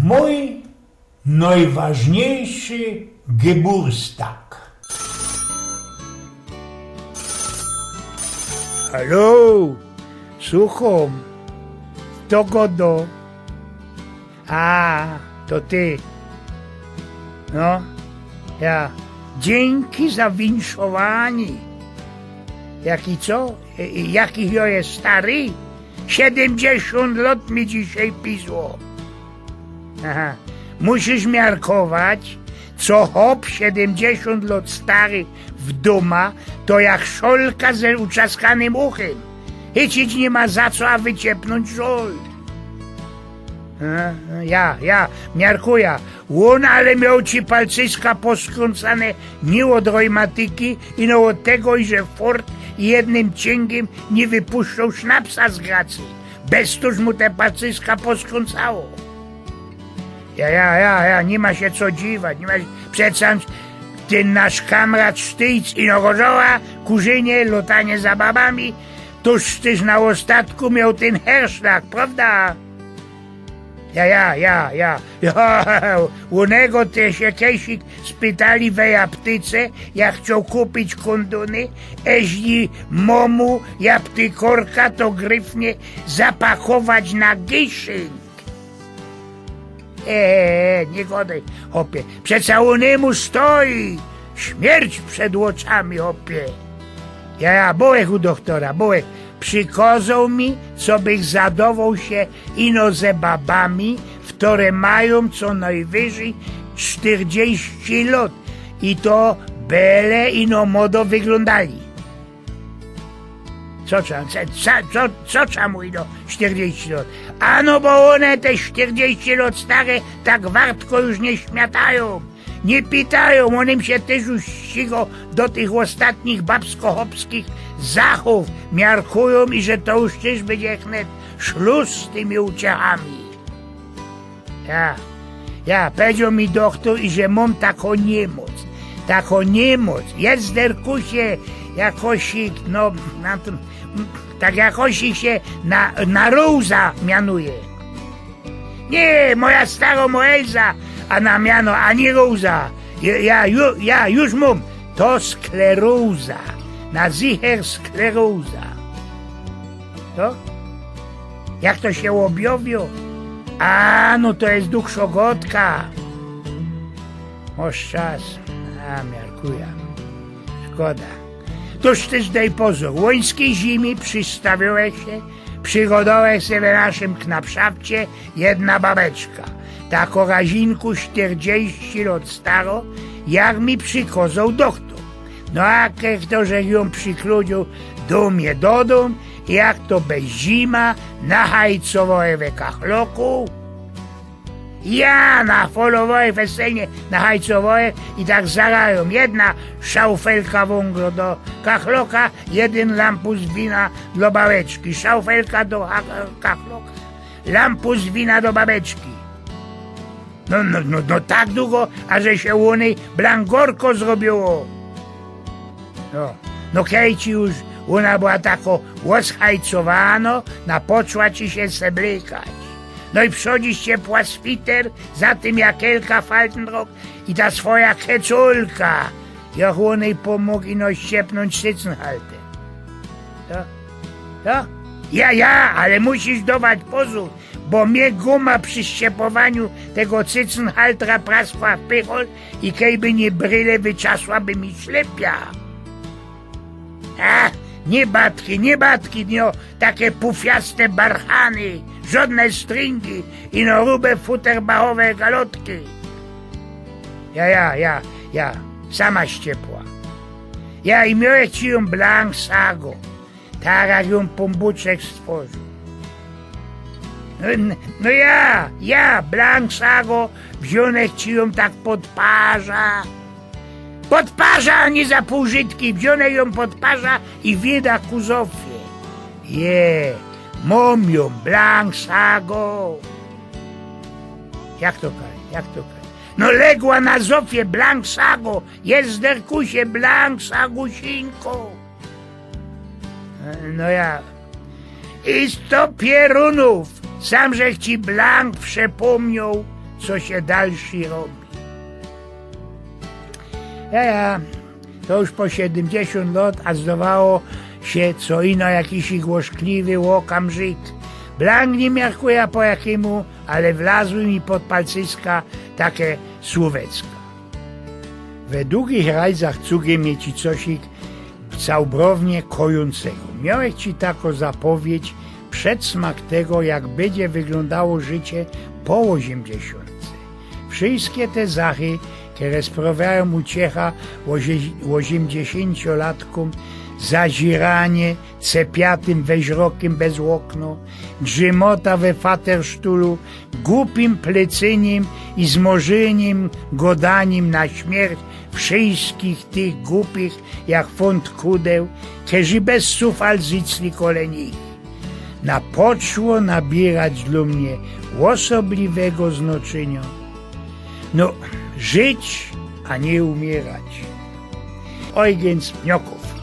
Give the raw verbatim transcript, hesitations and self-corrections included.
Mōj nojważniyjszy geburstag. Halo, suchōm. Kto godo? A, to ty. No, ja. Dziynki za winszowaniy. Jaki co? E, e, jaki jo je stary? Siedymdziesiōnt lot mi dzisiej pizło. Aha. Musisz miarkować, co chop siedymdziesiōnt lot stary w dōma, to jak szolka ze utrzaskanym uchym. Chycić niy ma za co, a wyciepnōńć żol. E, ja, ja, miarkuja. Ôn ale mioł ci palcyska poskrōncane niy ôd rojmatyki, ino ôd tego, iże fort jednym ciyngiym niy wypuszczoł sznapsa z gracy. Bez tōż mu te palcyska poskrōncało. Ja, ja, ja, ja, niy ma sie co dziwać, niy ma sie, przecież tyn nasz kamrat Sztyjc, ino gorzoła, kurzynie, lotanie za babami, tōż tyż na ôstatku mioł tyn herszlag, prowda? Ja, ja, ja, ja, ja, ônego tyż sie kejsik spytali we aptyce, jak chcioł kupić kōndōny, eźli mōm jabłkōrka, to gryfnie zapakować na gyszynk. E, e, e, niy godej, chopie. Przeca ônymu stoi śmierć przed ôczami, chopie. Ja, ja, bołech u dochtora, bołech. Przikozoł mi, co bych zadowoł sie ino ze babami, wtore majōm co nojwyżyj sztyrdziści lot. I to bele ino modo wyglōndali. Co trza-, co, co, co, co trza mu ino sztyrdziści lot? Ano, bo ône te sztyrdziści lot stare tak wartko już niy śmiatajōm. Niy pitajōm, ônym sie tyż już ścigo do tych ôstatnich babsko-chopskich zachōw, miarkujōm, iże to już tyż bydzie wnet szlus z tymi uciechami. Ja, ja, powiedzioł mi dochtōr, iże mōm takõ niymoc. Takõ niymoc. Jezderkusie, jakosik, no, na tym, tak jakosik sie na, na Roza mianuje. Niy, moja starŏ mŏ Elza, a na miano ani Roza. Ja, ja, ju-, ja już mōm. To skleroza. Na zicher skleroza. To? Jak to sie ôbjŏwiyło? A, no to je duchszŏ gŏdka. Mŏsz czas. A, miarkujã. Szkoda. Tōż tyż dej pozōr. Łońskij zimy przistawiyłech sie, przygodołech se we naszym knapszafcie jedna babeczka. Takŏ razinku sztyrdziści lŏt starŏ, jak mi przikozoł dochtōr. No a ke-, kto żech jã przikludziōł do mie do dōm, jak to bez zima, nachajcowołech we kachloku, Ja, nafolowołech we senie, nachajcowołech i tak zarajōm. Jedna szaufelka wōngro do kachloka, jedyn lampus wina do babeczki. Szaufelka do ha-, kachloka, lampus wina do babeczki. No, no, no, no tak dugo, aże sie ônej blank gorko zrobiło. No, no kej ci już ôna była takŏ ôschajcowanŏ, napoczła ci sie seblykać. No i przodzisz ciepła switer, za tym jakelka, faltenrok i ta swoja kecolka. Jŏch ônej pōmōg ino ściepnōńć cycynhalter. To? To? Ja, ja, ale musisz dować pozōr, bo mie guma przi ściepowaniu tego cycynhaltra praskła w pychol i kejby niy bryle, wyczasłaby mi ślepia. Ach, niy batki, niy batki, nio, take pufiaste barchany, żŏdne stringi, ino rube futerbachowe galotki. Ja, ja, ja, ja, sama ściepła. Ja i miołech ci jã blank sago. Tak jak jã Pōnbōczek stworził. No, n-, no ja, ja, blank sago, wziōnech ci jã tak pod parza. Pod parza, a niy za pōłżytki, wziōnech jã pod parza i wiyda ku Zofie. Je, mōm jã blank sago. Jak to kaj, jak to kaj? No legła na Zofie blank sago, jezderkusie, blank sagusinko. No ja. I sto pierōnōw, sam żech ci blank przepōmnioł, co sie dalszy robi. Ja, ja, to już po siedymdziesiōnt lot, a zdowało sie, co ino jakiś głośliwy ôkam Żyd. Blank niy miarkuja po jakimu, ale wlazły mi pod palcyska take słōwecka. We dugich rajzach cugi mie ci cosik całbrownie kojōncego. Miołech ci tako zapowiedź, przedsmak tego, jak bydzie wyglōndało życie po ôziymdziesiōntce. Wszyjske te zachy, kere sprŏwiajōm uciecha ôzie-, ôziymdziesiyncio latkōm, zaziranie, cepiatym weźrokym bez ôkno, grzymota we fatersztulu, gupim plecynim i zmorzynim godanim na śmierć wszyjskich tych gupich jak fōnt kudeł, kerzy bez sufal zycli kole nich. Na poczło nabierać dlō mie ôsobliwego znaczyniŏ. No, żyć, a niy umierać. Eugen Pniokōw.